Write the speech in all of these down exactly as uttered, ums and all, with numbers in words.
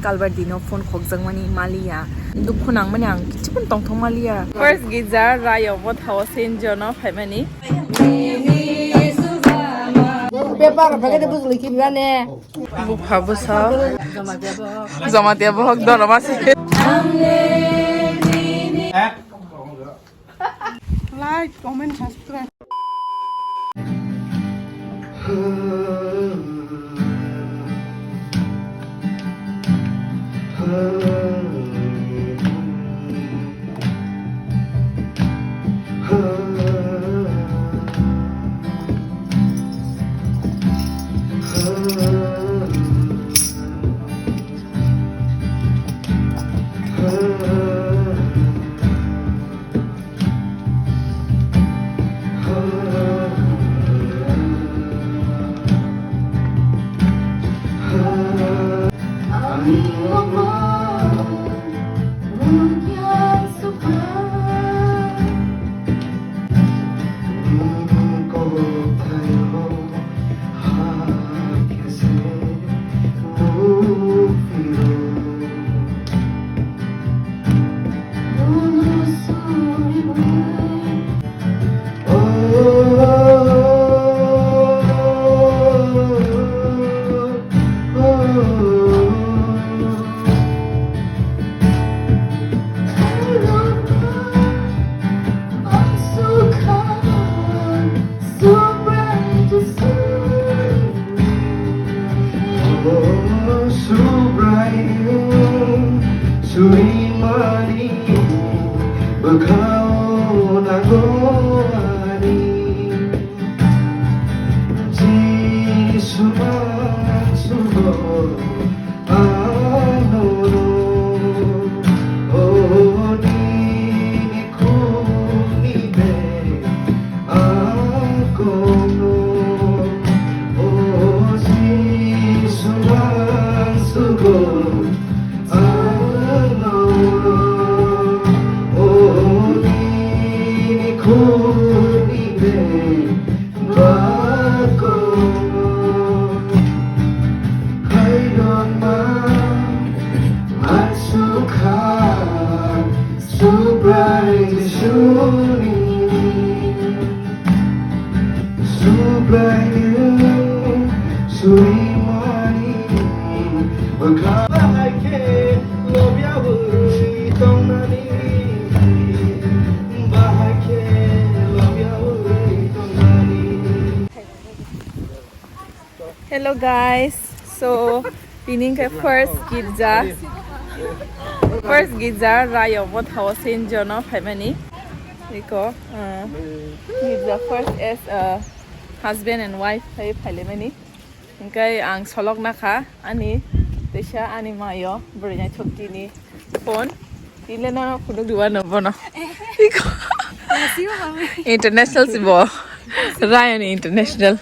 Kalbar dino phone khokjakmani maliya. Dukhu nangmani ang kichibun tongthok maliya. First girja Rayo Mothao Saint John o phaimani. Paper phagade bujuli kibane. Bupha bwsa. Jamatia bohok doroma se. Like, comment, subscribe. Subraiyung surimani bwkhao nango ani. Jisu ang sugo ano, o nini khuni be Akono, o Jisu, ang sugo, ano, o nini khuni be, akono, khairokma, ang sukha, Subrai Jisuni, Subrai Surimani, Bahai khe lobyawi tongnani, bahai khe lobyawi tongnani. Hello guys, so tini khe first girja, first girja Rayo Mothao Saint John o phaimani. Iko, uh, girja first as a husband and wife hai phailaimani. Hingkai ang solok nakha ani teisa ani mayo bwrwi naithok tini. Phone. Tile no phunuk diwa no bono. Iko. International si bo. Ryan International.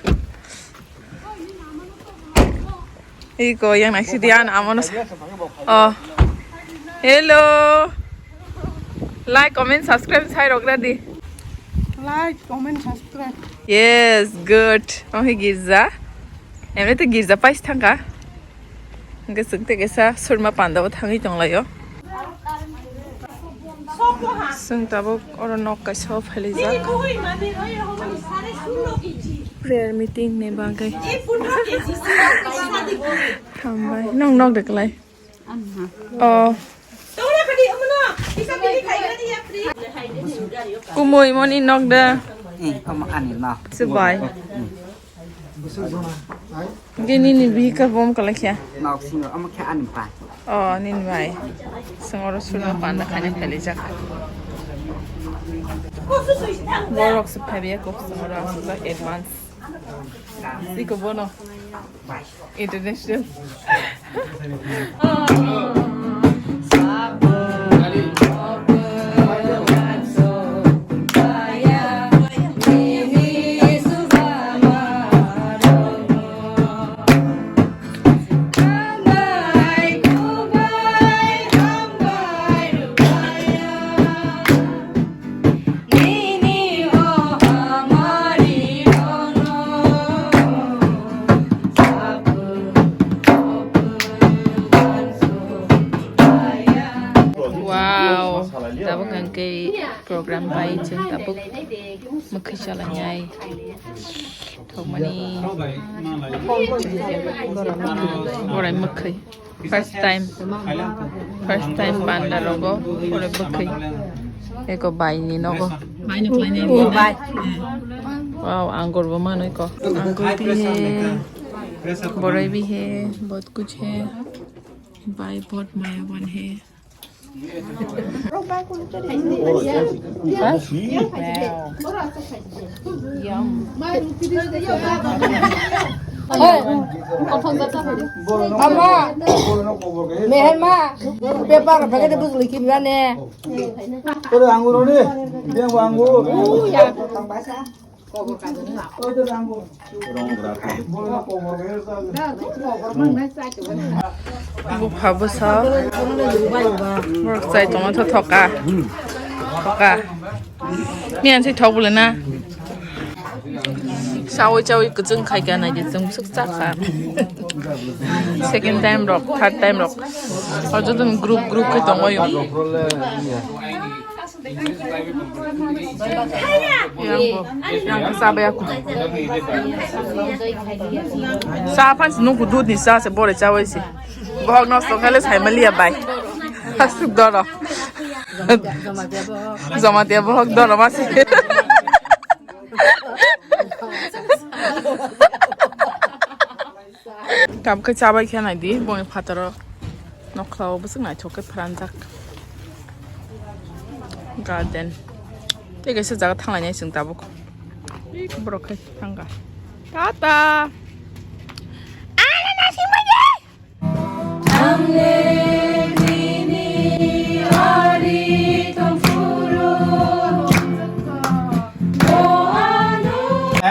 Iko yang naksi dia an amono. Oh. Hello. Like, comment, subscribe sai rok ready. Like, comment, subscribe. Yes, good. Ohi girja. Emni to girja pais thangka. Hingke chwng tei kaisa surma pandao thangwi tonglaio. Chwng tabuk oro nok kaisa o phailaijak. Prayer meeting ni bagwi. Hambai. Nwng nok de kwlai? Oh. Kumui moni nok de. Eh, omo ani nok. Chubai. Hmm. Hingke nini bihik khe bo wng kwlai khe? Nok singo, omo khe ani bai. Oh, nini bai. Chwng oro surma panda khaina phailaijak. Borok se phaibai kok chwng oro aswk advance. Siko bono. International. Abo hwnkhe program bai chwng tabuk mwkhwi chalainai thokmani borai mwkhwi. First time, first time panda rogo borai mwkhwi. Eko bai ni nogo. Wow, anggur bo manwi ko. Anggur bhi hai, borai bhi hai, bahut kuch hai. Bai bahut mayaban hai. Ama, meher ma, paper packet bus likhi bane. Tore anggur ni, dia anggur. Bupha bwsa borok chai tongma tho thoka. Thoka. Miyan se thok bole na. Sawi chawi kwchwng khai ka nai de chwng bwswk cha kha. Second time rok, third time rok. Aro joto group group khe tongwi. Yang bo, yang bo sabai aku. Sa phan si nungku dud ni sa se bore chabai si. Bohok nosto khale sai malia bai. Asuk doro. Jamatia bohok doro masi. Tam khe chabai khe nai di, boni phataro nokhlao bwswk naithok khe phranjak. Garden. Tei kaisa jaga thanglainai chwng tabuk. Ih, borok khe thangkha. Tata. Ana nasi manya.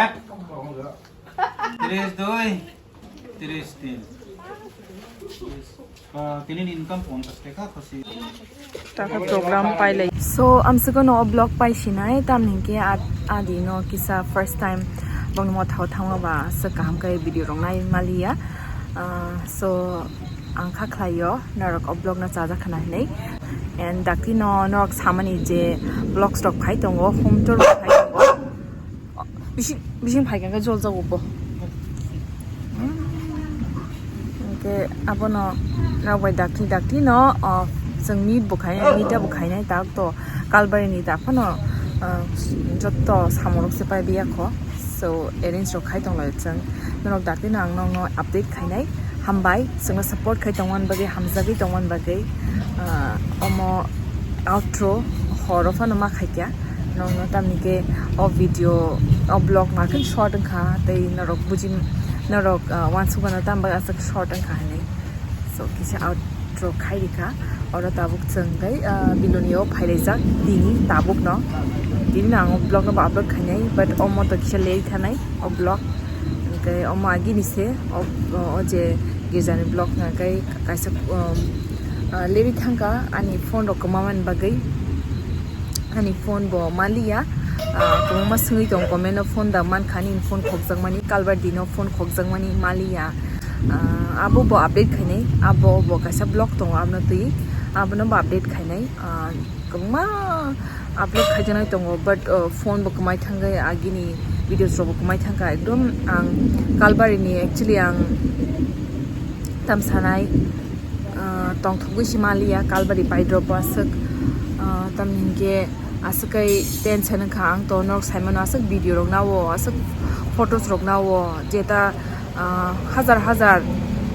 Ek. Tris dui. Tris tin. Ah, tini ni income ponchas taka khusi. Taka program pailai. So, amswkno o vlog paisinai, tamni hwnkhe ad-, adi no kisa first time bongni mothao thangma ba aswk kaham khe video rok nai maliya. Ah, so, ang kha khlaio norok o vlog no chajak khna hinwi. And dakti no norok samani je vlogs rok phai tongo, home tour rok phai tongo. Bising, bising phai khe jol jago bo. Hwnkhe abono rok bai dakti dakti no, o, chwng meet bo khainai, meet bo khainai tak to Kalbari ni ta phano, o, jotto samung rok se pai biya kho. So arrange rok khai tong lai chwng. Norok dakti no ang nokno update khainai. Hambai, chwngno support khai tongmani bagwi, hamjagwi tongmani bagwi, ah, omo outro horo phano ma khaikya. Nokno tamni khe o video, o vlog ma khe short wngkha, tei norok buji, norok, ah, uansukmano tamo bagwi aswk short wngkha hinwi. So, kisa outro khai rikha. Oro tabuk chwng tei, ah, Biloni o phailaijak tini tabukno. Tini no ang o vlog no bo upload khainai, but omo to kisa late thanai o vlog. Hwnkhe omo agini se o, o je girjani vlog hwnkhe kaisa, um, ah, late thangkha ani phone rok kwmamani bagwi. Ani phone bo maliya, ah, kwbangma swngwi tongo comment o phone da mankha ani phone khokjakmani, Kalbari no phone khokjakmani maliya. Ah, abo bo update khainai, abo bo kaisa vlog tongo abono twi, abono bo update khainai. Ah, kwbangma upload khaijaknai tongo, but, uh, phone bo kwmai thangwi agini videos rok bo kwmai thangkha. Ekdom ang Kalbari ni actually ang tam sanai, uh, tongthogwi se maliya Kalbari pai drop bo aswk, uh, tamni hinkhe aswk kai tension wngkha ang to norok saimano aswk video rok nao aswk photos rok nao jeta, uh, hajar hajar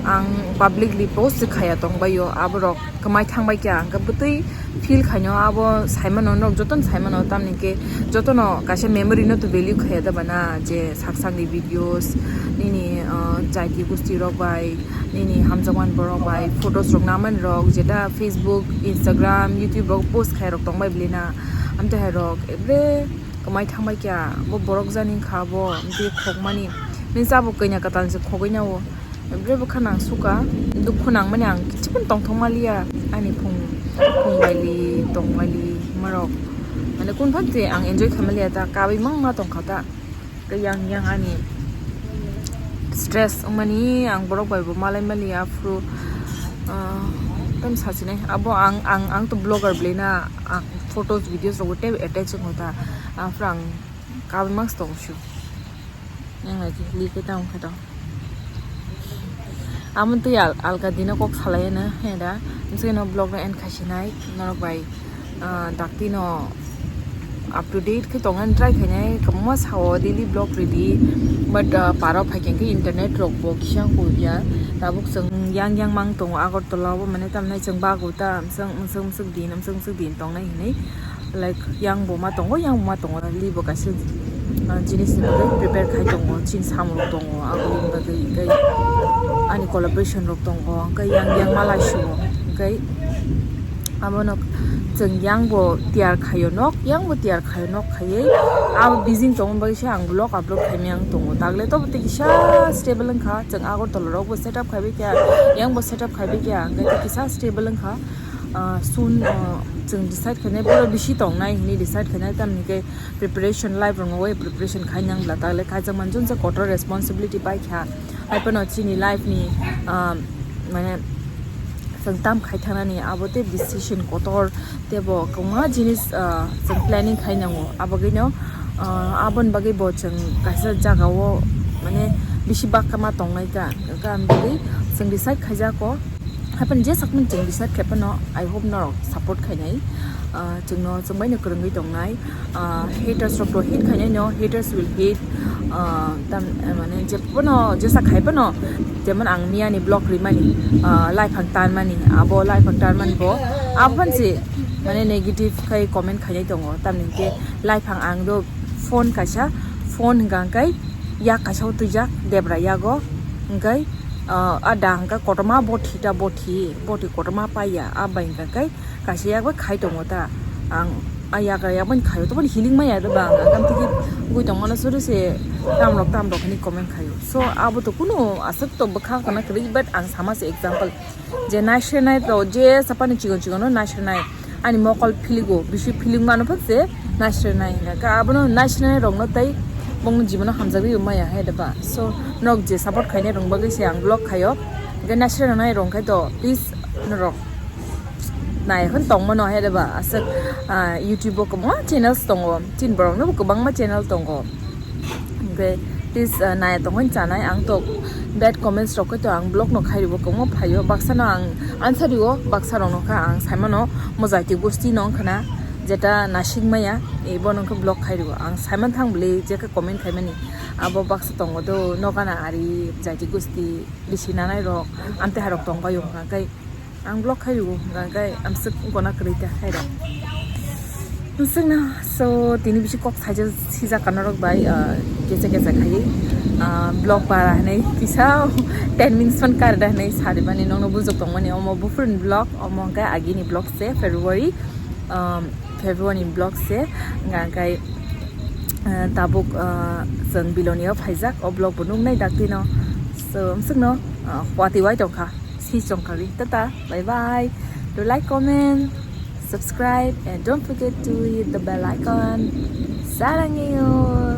ang publicly post khaya tongbaio aborok. Kwmai thangbai kha, hwnkhe bwtwi feel khaino abo saimano, norok jotono saimano, tamni khe jotono kaisa memory no to value khaya da bana, je sak sakni videos, nini, ah, jaiti gusti rok bai, nini hamjakmani borok bai, photos rok namani rok, jeta Facebook, Instagram, YouTube rok post khaya rok tongbai bwlina, amtwi hai rok, ebre kwmai thangbai kha, bo borok jani wngkha bo, amtwi khokmani, nini chabo kanya kwtal se khogwi nao. Bre bwkha nang suka, dukhu nangmani ang kichibun tongthok maliya, ani phung, phung baili, tong baili, marok. Mane kun phan je ang enjoy khamaliya ta, kabai mangma tongkha ta. Kayang yang ani stress wngmani ang borok bai bo malai maliya, phuru, ah, Tam sachinai abo ang ang ang to blogger blena ang photos videos rogo te attach wngkha ta. After ang kabel mask tong shu. Yang lagi li ke tang khe to. Amo twi al alga dino kok salai na he da. Mse no blog no end khasinai norok bai, ah, dakti no up to date khe tongna try khainai, kwbangma sao daily vlog ridi, but, ah, paro phaikhe khe internet rok bo kisa kuya. Tabuk chwng yang yang mang tongo Agartala o, mane tamnai chwng bago ta, mswng, mswng, mswk din, mswng, mswk din tongnai hinwi, like, yang bo ma tongo, yang bo ma tongo, li bo kaisa, ah, jinis ni bagwi prepare khai tongo, chini samung tongo, aboni bagwi, tei ani collaboration rok tongo, tei yang, yang ma lai sugo, tei Abono chwng yang bo tiyar khaio nok, yang bo tiyar khaio nok khaiwi abo bijing tongma bagwi se ang vlog upload khaimani ang tongo. Tagle tobo tei kisa stable wngkha, chwng Agartala rok bo setup khaibai kha, yang bo setup khaibai kha, hwnkhe tei kisa stable wngkha. Ah, soon, ah, chwng decide khainai boro bisi tongnai hinwi decide khainai, tamni khe preparation life rokno bai preparation khai nang bla, tagle kaijakmani joni kotor responsibility pai kha. Hai phano chini life ni, ah, mane, chwng tam khai thangnani abo tei decision kotor tei bo kwbangma jinis, ah, chwng planning khai nango. Abo bagwino, ah, aboni bagwi bo chwng kaisa jagao, mane, bisi bakma tongnai ta, ta bagwi chwng decide khaijak o. Hai phano je sakmani chwng decide khai phano, I hope norok support khainai. Ah, chwngno chwng baino kwrwngwi tongnai. Ah, haters rok to hate khainai no, haters will hate. Ah, tam, eh, mane, je phano, jesa khai phano, jemon ang miyani vlog rimani, ah, laiphang tanmani, abo laiphang tanmani bo, abo phan se, mane, negative khai comment khainai tongo. Tamni hwnkhe laiphang ang do phone kaisa, phone hwnkha hwnkhe yak kaisa o twijak, debra yago, hwnkhe, ah, a da hwnkhe kotorma bothi ta bothi, bothi kotorma paiya, a bai hwnkha hwnkhe kaisa yak bai khai tongo ta. Ang a yagra yak bai khaio, toboni healing maya ba ang, ang tigi gui tongmano suru se tamrok tamrok hinwi comment khaio. So abo to kunu aswk to bwkha kana kwrwi, but ang sama se example je naisrenai to je sapani chigon chigon no naisrenai ani mokol philigo, bisi philing mano phak se naisrenai hwnka abono naisrenai rokno tei bongni jibono hamjagwi maya hai da ba. So nok je support khainai rong bagwi se ang vlog khaio, hwnkhe naisrenai rong khai to please norok. Nai hwn tongmano hai reba aswk, ah, YouTube o kwbangma channels tongo, chini borokno bo kwbangma channel tongo. Hwnkhe please, ah, nai tongwi chanai ang to bad comments rok khe to ang block no khai ribo kwbangma phaio, baksa no ang answer rio, baksa rok no kha ang saimano mo jaiti gosti no wngkhana jeta nasik maya, ebo no khe block khai ribo ang saiman thang bwlwi je khe comment khaimani abo baksa tongo do nokana ari jaiti gosti bisi nanai rok amtwi hai rok tong bai wngkha khe. Ang vlog khai rw hwnka khe amswk gona kwrwi ta hai rw. Amswkno, so, tini bisi kok saijak sijak ka norok bai, ah, kesa kesa khaiwi, ah, vlog para hinwi kisa ten minutes phano kar da hinwi sarimani nokno bujok tongmani omo buphurni vlog, omo hwnkhe agini vlog se February, um, February ni vlog se hwnka khe, ah, tabuk, ah, chwng Biloni o phaijak o vlog bo nuknai daktino. So, amswkno, ah, watwi wai tongkha. Si chongkari. Tata. Bye bye. Do like, comment, subscribe, and don't forget to hit the bell icon. Sarangyo.